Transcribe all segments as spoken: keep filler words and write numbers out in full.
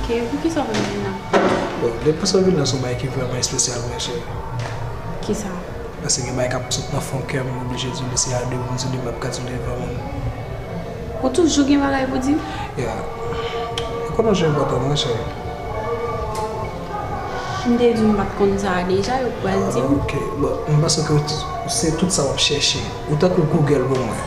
E poukisa w vin la? Bon, depi sa w vin la, se yon bagay ki vrèman espesyal, mwen, cheri. Kisa? Paske gen bagay k ap sot nan fon kè m, m oblije di w li, se a de moun sou li m ap ka di w devan moun. Ou toujou gen bagay pou di m? Ya. Ou konnen jan m kontan, mwen, cheri. M te di w m pa t konn sa a deja, yo pral di w. Ok, bon, m panse ke se tout sa w ap chèche. Ou tankou Google pou mwen.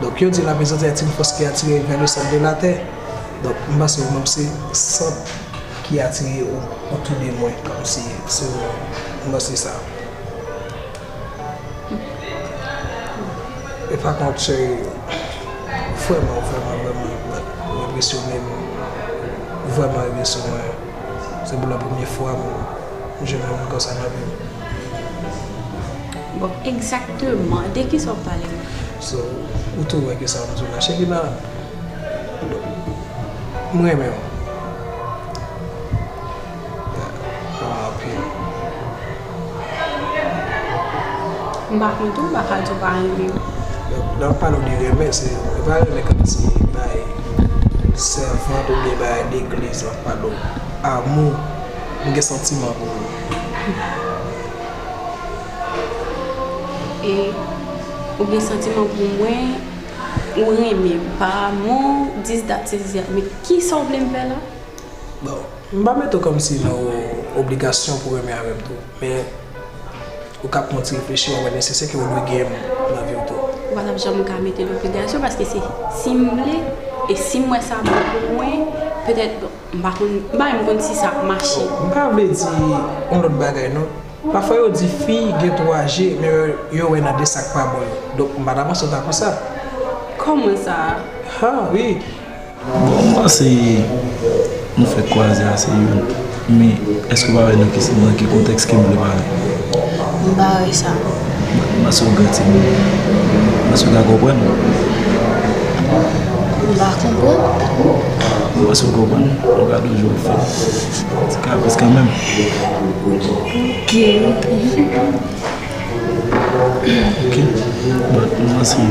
Donk, yo di la mezantye a ti yon fòs ki atire vers le centre de la Terre. Donk, m panse ou menm se sant ki atire o-, otou de mwen, kòmsi se mwen, m panse sa. E pa kont, cheri, vrèman, vrèman, vrèman, ou enpresyone m, ou vrèman rive sou mwen. Se pou la premye fwa m jwenn yon moun konsa nan vi m. Bon, egzakteman, de kisa w ap pale la? So, ou tou wè ke sa m di w la, Shekina, m renmen w. Anpil. M pa konn tou, m pa ka di w pa renmen m. Lè w pale w de renmen, se, se pa renmen kòmsi bay sèvant oubyen bay legliz, lè w pale w amou, m gen santiman pou ou. E ou gen santiman pou mwen, ou renmen m pa amou, this, that, ceci, cela. Men kisa w vle m fè la? Bon, m pa mete w kòmsi nan yon obligasyon pou renmen avè m tou, men ou ka pran ti reflechi w a wè nesesè ke w dwe gen m nan vi w tou. Ou pa t ap janm ka mete lobligasyon, paske se si m vle, e si m wè sa bon pou mwen, petèt, bon, m pa konn, m pa menm konn si sa ap mache. M pa vle di yon lòt bagay non. Pafwa yo di fi gen twa je, men yo, yo wè nan de sa k pa bon yo. Donk, m pa ta panse w ta konsa. Kòman sa? Ha, wi. Bon, m panse nou fèk kwaze a se youn. Men, èske w pa wè nan ki, nan ki kontèks ke m vle pale? M pa wè sa. M panse w gen timoun. M panse w ka konprann. M pa konprann. M panse w konprann. Ou ka toujou fè ti kapris kanmenm. Ok. Ok. But m panse,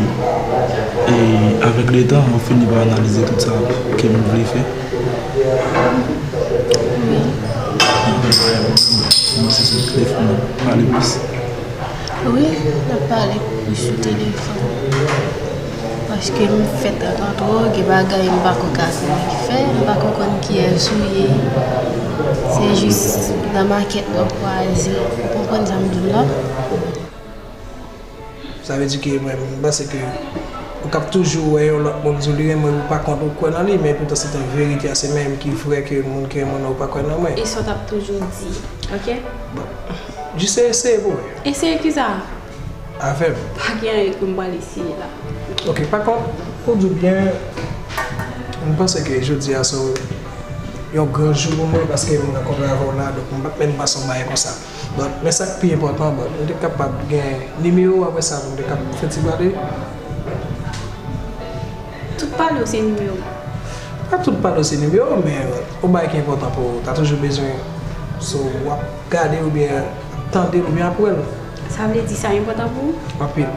e, avèk letan, ou fini pa analize tout sa ke nou vle fè. Wi. M panse sou telefòn nan, pale plis. Wi, n ap pale plis sou telefòn. Paske m fèt antan twò, gen bagay m pa ko ka konn ki fè, m pa ko konn kiyès ou ye. Se jis nan makèt w ap kwaze. Ou konprann sa m di w la? Sa vle di ke mwen, m panse ke ou k ap toujou wè yon lòt moun di w li renmen w, ou pa kont ou kwè nan li, men poutan se tan verite a, se mwen menm ki vrè ke moun ki renmen w nan ou pa kwè nan mwen. E sa w t ap toujou di, ok? Bon, jis eseye pou wè. Eseye kisa? Avè m. Pa gen anyen ke m pral eseye la. Ok, pa kont, pou di w byen, m panse ke jodi a se yon gran jou pou mwen paske m rankontre avè w la, donk m pa t menm panse yon bagay konsa. But, men sa k pi enpòtan, but, m te kapab gen nimewo w, apre sa, pou m te kab fè ti pale. Tout pale w se nimewo? Pa tout pale w se nimewo, men yon bagay ki enpòtan pou ou, ta toujou bezwen, so, w ap gade oubyen tande l oubyen ap wè l. Sa vle di sa enpòtan pou ou? Anpil.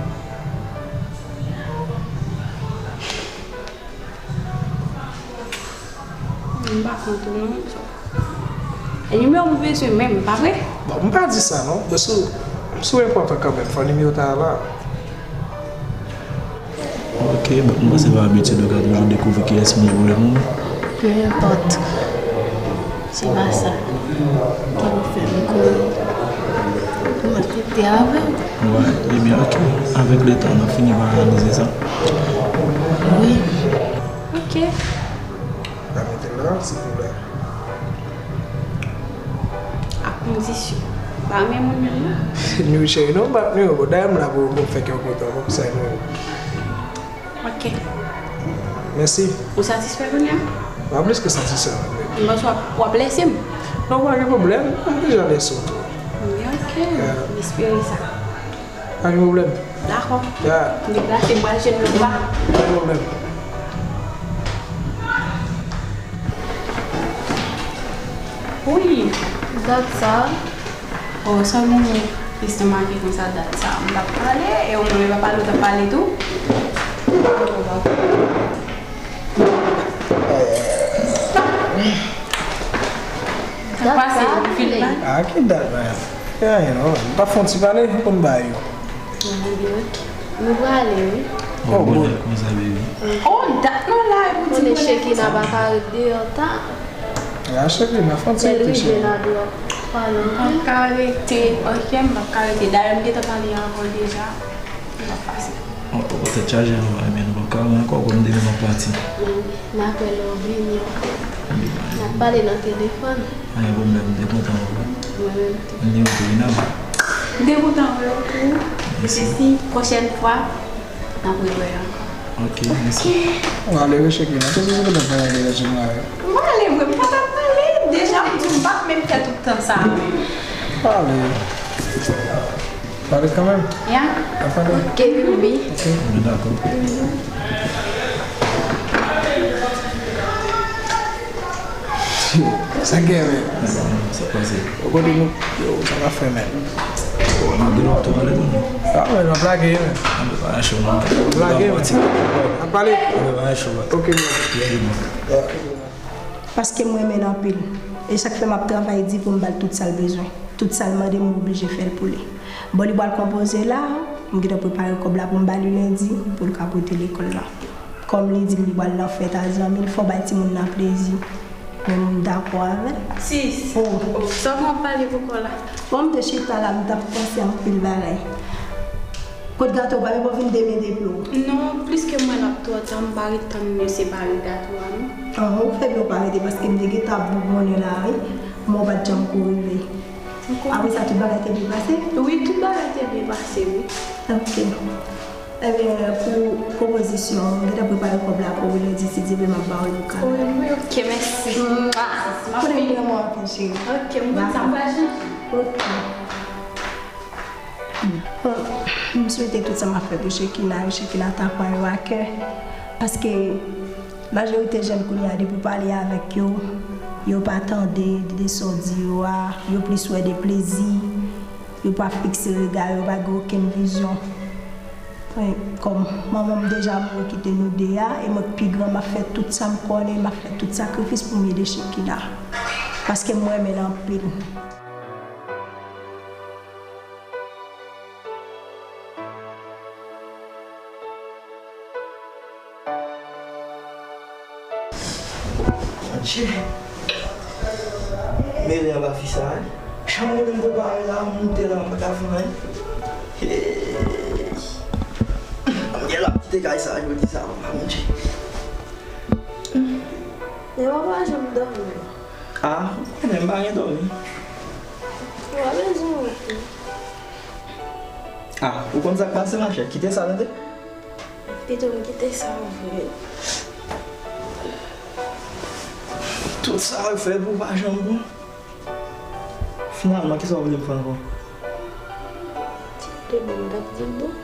M pa kont ou non. E nimewo m bezwen menm, pa vre? Bon, m pa di sa non, men si w, si w enpòtan kanmenm, fò nimewo ta la. Ok, but m panse pa abitid ou ka toujou dekouvri kiyès moun vre moun. Peu importe. Se pa sa ki pou fè m kouri. M ap rete avè w. Wi, ebyen, ok. Avèk letan, n ap fini pa analize sa. Wi. Ok. Pa mete l la, silvouplè. A kondisyon. Pa renmen moun menm non. Nou cheri, non, m pa t nou, bon, dayè m la pou, pou m fè kè w kontan, bon, sa nou. Ok. Mèsi. Ou satisfè kounye a? M plis ke satisfè, wi. M panse w ap, w ap lèse m. Non, pa gen pwoblèm. M deja lèse w tou. Wi, ok. M espere sa. Pa gen pwoblèm. Dakò. Ya. M deplase, m pral jwenn nou anba. Pa gen pwoblèm. Wi. Dat sa. Oh, sèlman mwen estomake konsa dat sa. M t ap pale, e ou menm e pa pale, ou t ap pale tou. M Sa k pase, ou fin pale? Ah, ki dat, man? Gen anyen non, man. M t ap fè yon ti pale pou m ba yo. Nou prale, wi. Oh, oh, good. Bonè konsa, baby. Oh, dat nou la, e pou di bonè konsa. Konnen Shekina pa ka ret deyò ta. Ah, Shekina, fè yon ti... Lè l rive la deyò, pale anpil. M p ap ka rete, ok, m p ap ka rete. Dayè, m gentan pale avan deja. Li p ap fasil. Ou, ou tèt chaje non, men nou p ap ka wè ankò, kòm demen m ap pati. N a kwè lè w vini ankò. N ap pale nan telefòn. Pa gen pwoblèm, m te kontan wè w. Mwen menm tou. Vin tou, vin ap. M te kontan wè w tou. Mèsi. Se si pwochèn fwa, n ap rewè ankò. Ok, mèsi. Ok. Ou ale wi, Shekina. Tout se kote fè yon vye jimnay. M ale vre, m pa t ap pale. Deja, m di w, m p ap menm fè tout tan sa a menm. Ale. Pale kanmenm. Ya. Ap pale. Ok, baby. Ok. Mwen dakò. Sa k gen, men? Sa k pase? Ou kote nou? Yo, sa k ap fè, men? Bon, nou gen lòt tou pale tou, non? Ah, men, n ap lage, men. Ann pa cho, non. N ap lage, men. N ap pale. Ann pa cho. Ok, men. Paske m renmen l anpil. E sa k fè m ap travay di pou m ba l tout sa l bezwen. Tout sa l mande m, m oblije fè l pou li. Bon, li pral konpoze la, m gentan prepare kòb la pou m ba li lendi, pou l ka pote lekòl la. Kòm li di m li pral nan fèt a zanmi l, fò bay timoun nan plezi. Men m dakò avè l. Sis, oh, sa w ap pale pou kò la? Bon, m te chita la, m t ap panse anpil bagay. Kot gato, pa gen pou vin demen depi w? Non, pliske mwen l ap twò tan, m pa ret tann mesye pare gato a, non. Ah, ou fè byen w pa rete, paske m te gentan ap bougonnen la, wi. Men w pa t janm ko rive. Apre sa, tout bagay te byen pase? Wi, tout bagay te byen pase, wi. Ok. Ebyen, pou konpozisyon, m gentan prepare kòb la pou ou lendi, si Dye vle, m ap ba ou l ou ka. Wi, wi, ok, mèsi. Mwa. Konnen m renmen w anpil, cheri. Ok, m konn sa, m pa chanje. Ok. Bon, m swete tout sa m ap fè pou Shekina yo, Shekina ta pran yo a kè. Paske majorite jèn kounye a, depi w pale avèk yo, yo pa tande de sa w di yo a, yo plis wè de plezi, yo pa fikse rega yo, yo pa gen okenn vizyon. Wi, kòm manman m deja mouri kite nou de a, e mwen k pi gran, m ap fè tout sa m konnen, m ap fè tout sakrifis pou m ede Shekina. Paske m renmen l anpil. Adje. Mele anba fi sa a, wi. Jan mwen menm prepare la, m moute la, m pa ka fè anyen. Hey. Mwen la kite kay sa a jodi sa, papa Bondye. Men papa janm dòmi. Ah, ou konnen m pa gen dòmi. Ou pa bezwen wont non. Ah, ou konn sa k pase, machè? Kite sa, tande. Pito m kite sa vre. Tout sa w fè pou w pa janm bon. Finalman, kisa w vle m fè ankò? Ti de bon, m t ap di l bon.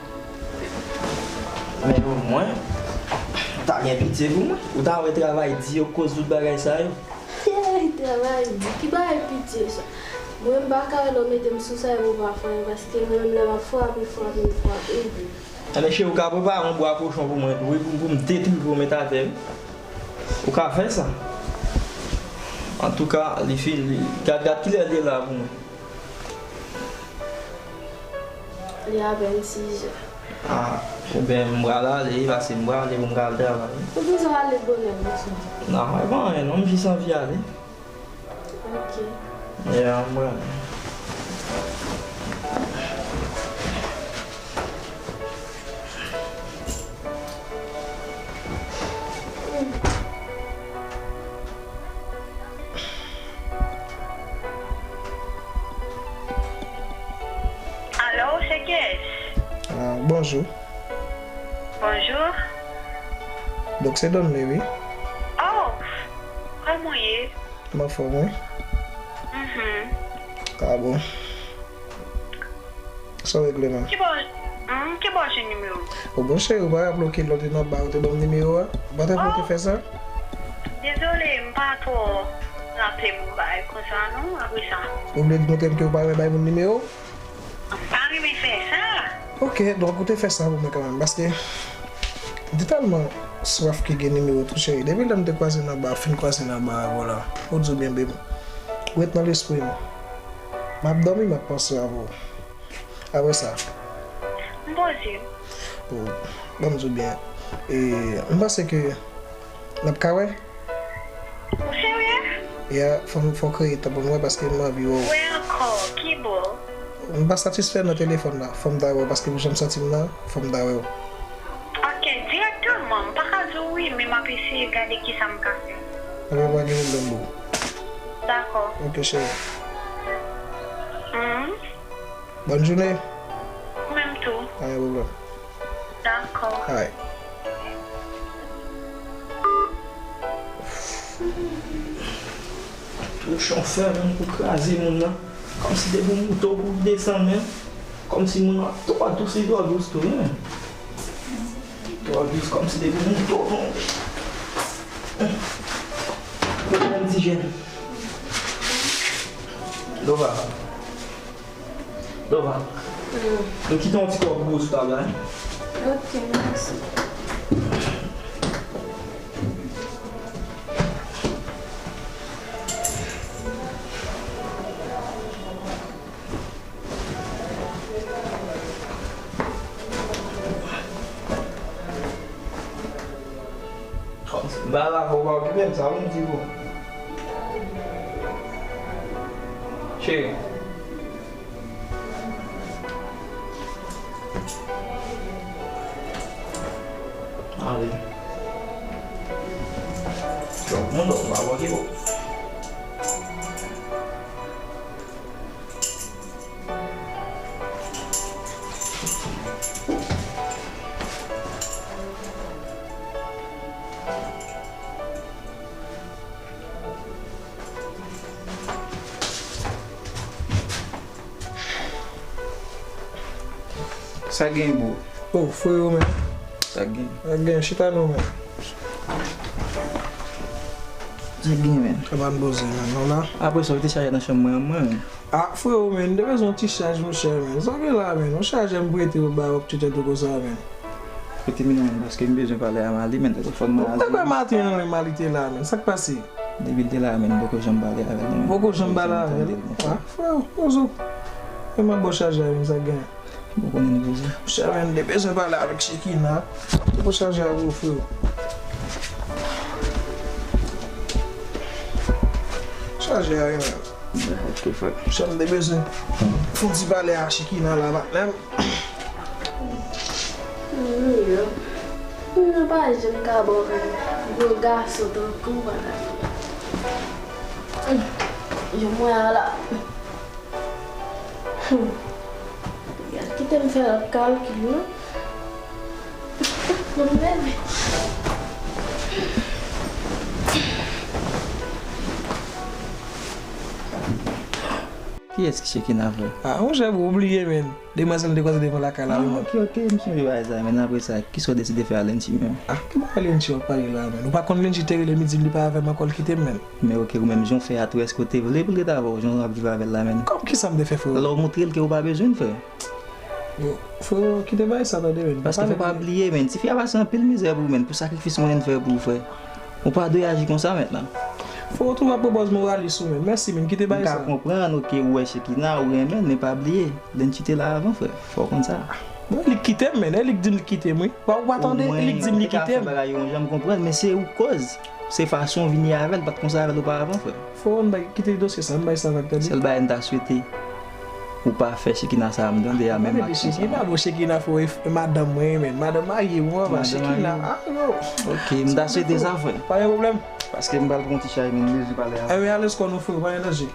Men omwen, ou ta gen pitye pou mwen. Ou ta wè travay di yo k koz tout bagay sa yo. Travay di? Ki bagay pitye sa? Mwen, m pa ka wè lè w mete m sou sa epi w pa fè anyen, paske mwen menm lè m ap frape, frape, m frape. Ebyen, cheri, ou ka prepare yon bwa kochon pou mwen tou, wi, pou, pou m detwi, pou w met atè, wi. Ou ka fè sa. Antouka, li fini, li, gad, gad kilè l te la pou mwen. Li apèn sis è. Ah, ebyen, m pral ale, paske m prale pou m ka al travay. Ou bezwen ale bonè konsa? Non, e pa anyen, non, m jis anvi ale. Ok. Yeah, m prale. Alo, se kiyès? Ah, bonjou. Bonjou. Donk, se Donley, wi. Oh, kòman w ye? M anfòm, wi. Mhm. Ah bon. Sa w regle, man? Ki bò, hmm, ki bò w jwenn nimewo m? O bon, cheri, ou pa raple w ki lè w te nan ba, ou te ban m nimewo a? Ou pa t raple w te fè sa? Dezole, m pa twò raple m yon bagay konsa non, apre sa. Ou vle montre m ke ou pa renmen bay moun nimewo? M pa renmen fè sa. Ok, donk ou te fè sa pou mwen kanmenm, paske m te tèlman Swaf ki gen nimewo tou, cheri. Depi lè m te kwaze n anba, fin kwaze n anba avè w la, ou di w byen, baby. Ou ret nan lespri m. M ap dòmi, m ap panse avè w. Apre sa. M poze. Oh, ban m di w byen. E, m panse ke n ap ka wè. Ou serye? Ya, fò m, fò w kreye tan pou n wè paske m anvi wè w. Wè ankò, ki bò? M pa satisfè nan telefòn la. Fò m ta wè w paske pou jan m santi m nan, fò m ta wè w. Ok, dirèkteman, m pa ka di w wi, men m ap eseye gade kisa m ka fè. Anben, pa gen pwoblèm, boo. Dakò. Ok, cheri. Mhm. Bòn jounen. Ou menm tou. Pa gen pwoblèm. Dakò. Alright. Twouchon fè moun pou kraze moun nan. Kòmsi depi w moute w pou w desann menm. Kòmsi moun nan twò dous, li twò dous tou wi menm. Twò dous, kòmsi depi w moute w pou w. Pwoblèm ti jèn. Lova. Lova. Mm. Nou kite yon ti kòb pou ou sou tab la, hein? Ok, mèsi. M pa la, fò w pa okipe m, sa pou m di pou. Cheri. Ale. Chòk moun dòk pa bò ki bò. Sa gen, bro? Oh, freyo, men. Sa gen? Sa gen, chita non, men. Sa gen, men? Sa pa n poze, men, non, la? Apre sa, ou te chaje nan chanm mwen, mwen, men. Ah, freyo, men, m te bezwen yon ti chaj, monchè, men. Sa w gen la, men? Yon chajè m prete w, ba w ap tchèt ou konsa, men. Prete m nan, men, paske m bezwen pale a Mali, men, telefòn mwen a zen. Ou te kwè maten an, men, Mali te la, men. Sa k pase? Depi l te la, men, m poko janm pale avè l, men. Poko janm pale avè l? Ah, freyo, poze w. E m ap ba w chajè a, men, sa k gen? Ou konnen nou bezwen. Monchè, men, m te bezwen pale avèk Chekina. Ou pran chajè a pou ou, freyo. Chajè a, wi, men. Ok, frè. Monchè, m te bezwen fè yon ti pale a Chekina la, patnè m. Mwen pa janm ka ba w gwo gason tankou w, patnè m. Jan mwen a la. Hmm. Gad, kite m fè lòt kalkil, non? Mwen menm. Kiyès ki Chekina, frè? Ah, monchè, bro, ou bliye, men. Demwazèl nou te kwaze devan lakay la, wi, men. Ah, ok, ok, m sonje bagay sa, men apre sa, kisa w deside fè a Lenchi menm? Ah, ki bagay Lenchi w ap pale la, men? Ou pa konn Lenchi te rele m, li di m li pa avè m ankò, l kite m, men. Men ok, ou menm, jan w fè a tou, èske w te vle pou l ret avè w, jan w ap viv avè l la, menn? Kòm kisa m te fè, freyo? Lè w montre l ke ou pa bezwen l, frè. Bon, freyo, kite bagay sa, tande, menn. Paske fò pa bliye, menn, tifi a pase anpil mizè pou ou, menn, pou sakrifis mwen menm fè pou ou, frè. Ou pa dwe aji konsa mentnan. Freyo, ou twò pwopòz moralis ou, menn. Mèsi, menn, kite bagay sa. M ka konprann, ok, ou wè Chekina, ou renmen l, men pa bliye, Lenchi te la avan, frè. Fò w konn sa. Bon, li k kite m, menn. E li k di m li k kite m, wi. Ou pa, ou pa tande, li k di m li kite m. Omwen, ou te ka fè bagay yo, jan m konprann, men se ou k kòz. Se fason w vini avè l, pa t konsa avè l oparavan, frè. Freyo, ann bay, kite dosye sa, ann bay sa vag, tande. Sèl bagay m ta swete, ou pa fè Chekina sa a m tande a menm ak Chekina. Bon, Chekina, freyo, e madanm mwen, menn. Madanm marye, wi, anba Chekina. Ah, yo. Ok, m ta swete sa, frè. Pa gen pwoblèm. Paske m pral pran yon ti chay, men m bezwen pale avè w. Enben, alèz kò nou, freyo, pa gen danje.